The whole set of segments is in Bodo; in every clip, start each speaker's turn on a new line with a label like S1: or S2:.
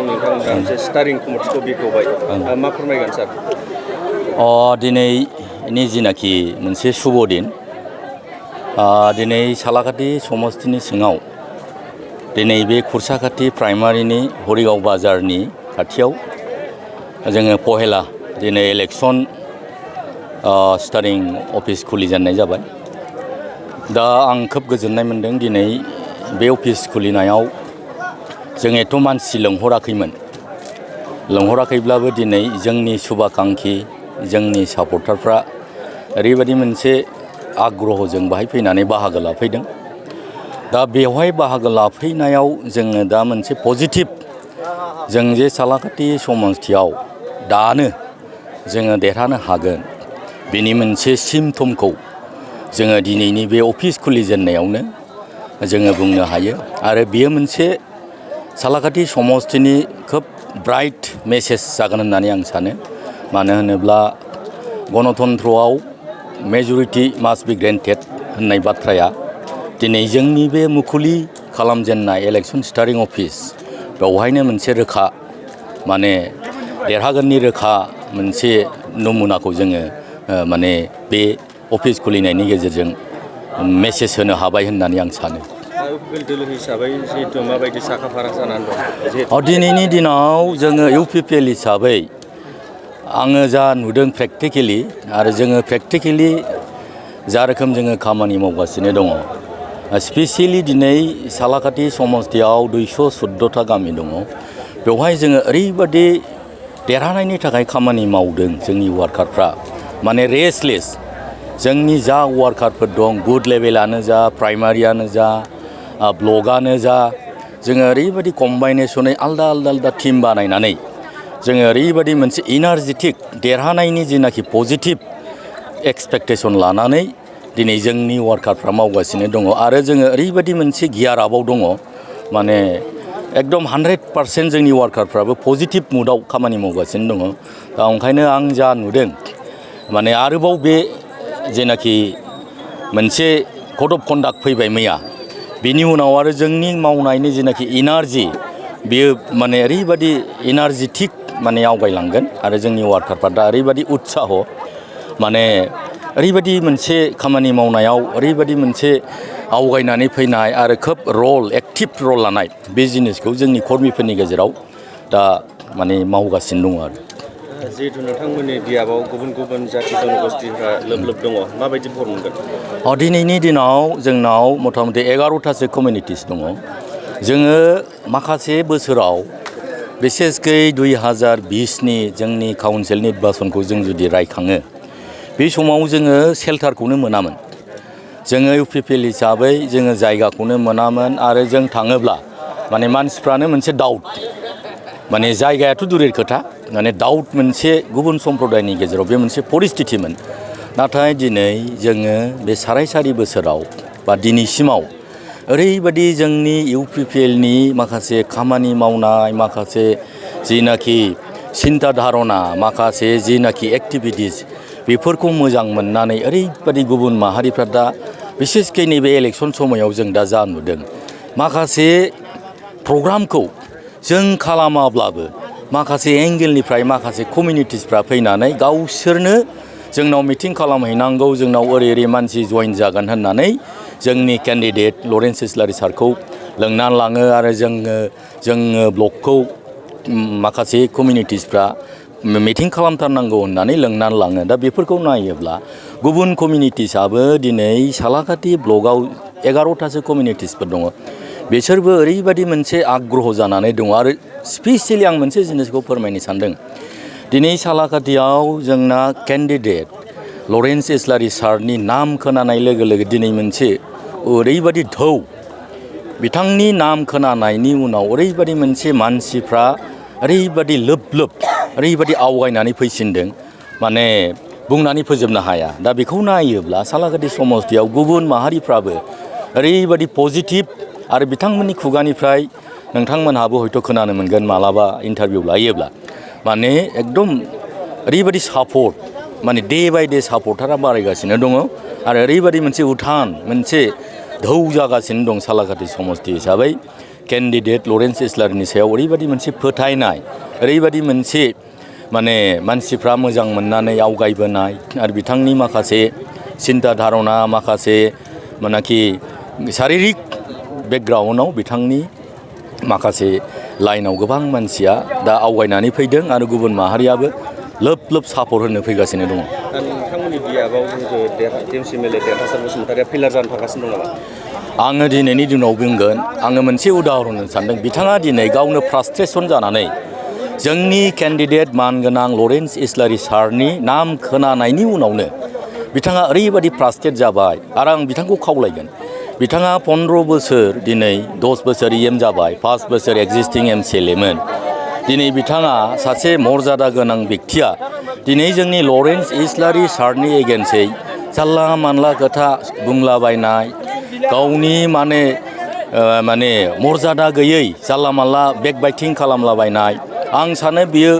S1: नोंथांमोना मोनसे स्टारिं कमिटिखौ बेखेवबाय मा फोरमायगोन सार?
S2: दिनैनि जिनाखि मोनसे शुभ दिन दिनै सालाकाटि समस्तिनि सिङाव दिनै बे खुरसाकाटि प्राइमारिनि हरिगाव बाजारनि खाथियाव जोङो पहेला दिनै इलेक्सन स्टारिं अफिस खुलिजेननाय जाबाय। दा आं खोब गोजोननाय मोनदों दिनै बे अफिस खुलिनायाव जों एथ' मानसि लेंहराखैब्लाबो दिनै जोंनि शुभाकांक्षी जोंनि सापर्टारफ्रा ओरैबायदि मोनसे आग्रहजों बाहाय फैनानै बाहागो लाफैदों। दा बेवहाय बाहागो लाफैनायाव जोङो दा मोनसे पजिटिभ जों जे सालाकाटि समस्तियाव दानो जोङो देरहानो हागोन बेनि मोनसे सिमटमखौ जोङो दिनैनि बे अफिस खुलिजेननायावनो जोङो बुंनो हायो। आरो बेयो मोनसे सालाकाटि समस्तिनि खोब ब्राइट मेसेज जागोन होननानै आं सानो। मानो होनोब्ला गणतन्त्रआव मेजरिटि मास्ट बी ग्रेन्टेड होननाय बाथ्राया दिनै जोंनि बे मुखुलि खालामजेननाय इलेक्सन स्टारिं अफिस बेवहायनो मोनसे रोखा माने देरहागोननि रोखा मोनसे नमुनाखौ जोङो माने बे अफिस खुलिनायनि गेजेरजों मेसेज होनो हाबाय होननानै आं सानो।
S1: दोलो हिसाबै जिहेतु माबायदि साखाफारा जानानै दं?
S2: दिनैनि दिनाव जोङो इउपिपिएल हिसाबै आङो जा नुदों प्रेक्टिकेलि आरो जोङो प्रेक्टिकेलि जा रोखोम जोङो खामानि मावगासिनो दङ। स्पेसियेलि दिनै सालाकाटि समस्तियाव 214टा गामि दङ। बेवहाय जोङो ओरैबादि देरहानायनि थाखाय खामानि मावदों जोंनि वार्कारफ्रा माने रेस्टलेस। जोंनि जा वार्कारफोर दं बुथ लेभेलानो जा प्राइमारियानो जा ब्लकआनो जा जोङो ओरैबायदि कम्बाइनेसनै आलदा टिम बानायनानै जोङो ओरैबायदि मोनसे इनार्जेटिक देरहानायनि जिनाखि पजिटिभ एक्सपेक्टेसन लानानै दिनै जोंनि वार्कारफ्रा मावगासिनो दङ। आरो जोङो ओरैबायदि मोनसे गियार आपआव दङ माने एकदम 100% जोंनि वार्कारफ्राबो पजिटिभ मुडआव खामानि मावगासिनो दङ। दा ओंखायनो आं जा नुदों माने आरोबाव बे जेनाखि मोनसे कड अफ कन्डाक्ट फैबाय मैया बिनि उनाव आरो जोंनि मावनायनि जेनाखि इनार्जि बेयो माने ओरैबायदि इनार्जेटिक माने आवगायलांगोन। आरो जोंनि वार्कारफ्रा दा ओरैबायदि उत्साह माने ओरैबायदि मोनसे खामानि मावनायाव ओरैबायदि मोनसे आवगायनानै फैनाय आरो खोब एक्टिभ रल लानाय बे जिनिसखौ जोंनि कर्मिफोरनि गेजेराव दा माने मावगासिनो दङ। आरो
S1: जिहेतु नोंथांमोननि बियाबाव गुबुन जाथि जनगोष्ठीफ्रा लोब दङ माबायदि बर मोनगोन?
S2: दिनैनि दिनाव जोंनाव मथा मथि 11टासो कमिउनिटिस दङ। जोङो माखासे बोसोराव बिसेसकै 2020नि जोंनि काउन्सिल निर्बाचनखौ जों जुदि रायखाङो बे समाव जोङो सेल्टारखौनो मोनामोन। जोङो इउपिपिएल हिसाबै जोङो जायगाखौनो मोनामोन। आरो जों थाङोब्ला माने मानसिफ्रानो मोनसे डाउट माने जायगायाथ' दुरेर खोथा माने डाउट मोनसे गुबुन सम्प्रदायनि गेजेराव बे मोनसे परिस्थितिमोन। नाथाय दिनै जोङो बे 4.5 बोसोराव बा दिनैसिमाव ओरैबायदि जोंनि इउपिपिएलनि माखासे खामानि मावनाय माखासे जिनाखि सिन्ता धारना माखासे जिनाखि एक्टिभिटिस बेफोरखौ मोजां मोननानै ओरैबायदि गुबुन माहारिफ्रा दा बिसेसकै नैबे इलेक्सन समायाव जों दा जा नुदों माखासे प्रग्रामखौ जों खालामाब्लाबो माखासे एंगेलनिफ्राय माखासे कमिउनिटिसफ्रा फैनानै गावसोरनो जोंनाव मिटिं खालामहैनांगौ जोंनाव ओरै मानसि जइन जागोन होननानै जोंनि केन्डिडेट लरेन्स इस्लारि सारखौ लोंनानै लाङो। आरो जोङो ब्लकखौ माखासे कमिउनिटिसफ्रा मिटिं खालामथारनांगौ होननानै लोंनानै लाङो। दा बेफोरखौ नायोब्ला गुबुन कमिउनिटिसआबो दिनै सालाकाटि ब्लकआव 11टासो कमिउनिटिसफोर दङ। बिसोरबो ओरैबायदि मोनसे आग्रह जानानै दङ। आरो स्पेसियेलि आं मोनसे जिनिसखौ फोरमायनो सानदों। दिनै सालाकाटियाव जोंना केन्डिडेट लरेन्स इस्लारि सारनि नाम खोनानाय लोगो लोगो दिनै मोनसे ओरैबायदि ढौ बिथांनि नाम खोनानायनि उनाव ओरैबायदि मोनसे मानसिफ्रा ओरैबायदि लोब ओरैबायदि आवगायनानै फैसिनदों माने बुंनानै फोजोबनो हाया। दा बेखौ नायोब्ला सालाकाटि समस्तियाव गुबुन माहारिफ्राबो ओरैबायदि पजिटिभ आरो बिथांमोननि खुगानिफ्राय नोंथांमोनहाबो हयथ' खोनानो मोनगोन मालाबा इन्टारभिउ लायोब्ला माने एकदम ओरैबायदि सापर्ट माने डे बाय डे सापर्टारा बारायगासिनो दङ। आरो ओरैबायदि मोनसे उथान मोनसे ढौ जागासिनो दं सालाकाटि समस्ति हिसाबै केन्डिडेट लरेन्स इस्लारिनि सायाव ओरैबायदि मोनसे फोथायनाय ओरैबायदि मोनसे माने मानसिफ्रा मोजां मोननानै आवगायबोनाय आरो बिथांनि माखासे सिन्ता धारना माखासे मानाखि शारिरिक बेकग्राउन्डआव बिथांनि माखासे लाइनाव गोबां मानसिया दा आवगायनानै फैदों आरो गुबुन माहारियाबो लोब लोब सापर्ट होनो फैगासिनो दङ।
S1: नोंथांमोननि बियाबाव जोंखौ टिएमसि एमएलए देरहासार बसुमतारिया फेलार जानो थांगासिनो दं नामा?
S2: आङो दिनैनि दिनाव बुंगोन आङो मोनसे उदाहरन होनो सानदों। बिथाङा दिनै गावनो फ्रास्ट्रेसन जानानै जोंनि केन्डिडेट मानगोनां लरेन्स इस्लारि सारनि नाम खोनानायनि उनावनो बिथाङा ओरैबायदि फ्रास्ट्रेट जाबाय आरो आं बिथांखौ खावलायगोन बिथाङा 15 बोसोर दिनै 10 बोसोर इएम जाबाय 5 बोसोर एक्जिस्टिं एमसिएलएमोन। दिनै बिथाङा सासे मर्यादा गोनां व्यक्तिया दिनै जोंनि लरेन्स इस्लारि सारनि एगेन्सै जानला मानला खोथा बुंलाबायनाय गावनि माने मर्यादा गैयै जानला मानला बेकबाइटिं खालामलाबायनाय आं सानो बियो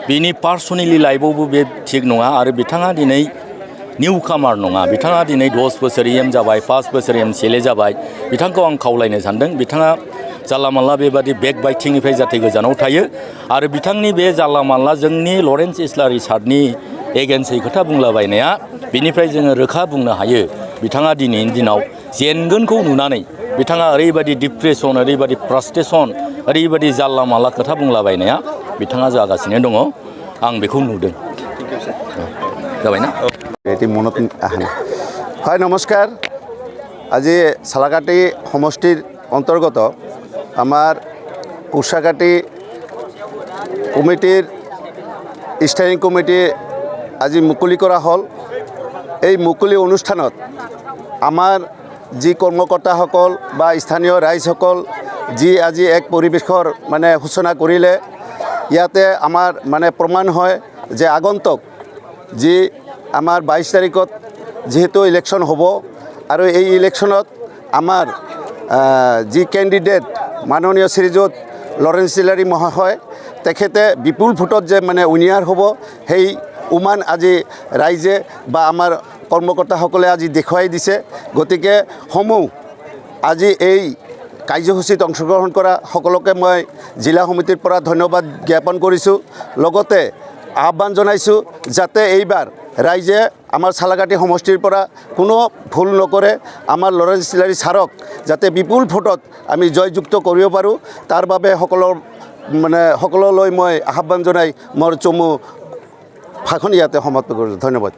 S2: बिनि पार्सनेलि लाइफआवबो बे थिग नङा आरो बिथाङा दिनै निउ कामार नङा। बिथाङा दिनै 10 बोसोर इएम जाबाय 5 बोसोर एमसिएलए जाबाय। बिथांखौ आं खावलायनो सानदों बिथाङा जानला मानला बेबादि बेकबाइटिंनिफ्राय जाहाथे गोजानाव थायो आरो बिथांनि बे जानला मानला जोंनि लरेन्स इस्लारि सारनि एगेन्सै खोथा बुंलाबायनाया बिनिफ्राय जोङो रोखा बुंनो हायो बिथाङा दिनैनि दिनाव जेनगोनखौ नुनानै बिथाङा ओरैबायदि डिप्रेसन ओरैबायदि फ्रास्ट्रेसन ओरैबायदि जानला मानला खोथा बुंलाबायनाया बिथाङा जागासिनो दङ। आं बेखौ नुदों। जाबायना
S3: এটি মনত আহে না। হয় নমস্কাৰ। আজি সালাকাটি সমষ্টিৰ অন্তৰ্গত আমাৰ কুৰ্চাকাটি কমিটিৰ স্থায়ী কমিটি আজি মুকলি কৰা হ'ল। এই মুকলি অনুষ্ঠানত আমাৰ যি কৰ্মকৰ্তাসকল বা স্থানীয় ৰাইজসকল যি আজি এক পৰিৱেশৰ সূচনা কৰিলে ইয়াতে আমাৰ প্ৰমাণ হয় যে আগন্তুক যি আমাৰ 22 তাৰিখত যেহেতু ইলেকশ্যন হ'ব আৰু এই ইলেকশ্যনত আমাৰ যি কেণ্ডিডেট মাননীয় শ্ৰীযুত লৰেন্স ইস্লাৰি মহাশয় তেখেতে বিপুল ভোটত যে উইনাৰ হ'ব সেই উমান আজি ৰাইজে বা আমাৰ কৰ্মকৰ্তাসকলে আজি দেখুৱাই দিছে। গতিকে সমূহ আজি এই কাৰ্যসূচীত অংশগ্ৰহণ কৰা সকলোকে মই জিলা সমিতিৰ পৰা ধন্যবাদ জ্ঞাপন কৰিছোঁ। লগতে আহ্বান জনাইছোঁ যাতে এইবাৰ ৰাইজে আমাৰ সালাকাটি সমষ্টিৰ পৰা কোনো ভুল নকৰে আমাৰ লৰেন্স ইস্লাৰি ছাৰক যাতে বিপুল ভোটত আমি জয়যুক্ত কৰিব পাৰোঁ তাৰ বাবে সকললৈ মই আহ্বান জনাই মোৰ চমু ভাষণ ইয়াতে সমাপ্ত কৰিছোঁ। ধন্যবাদ।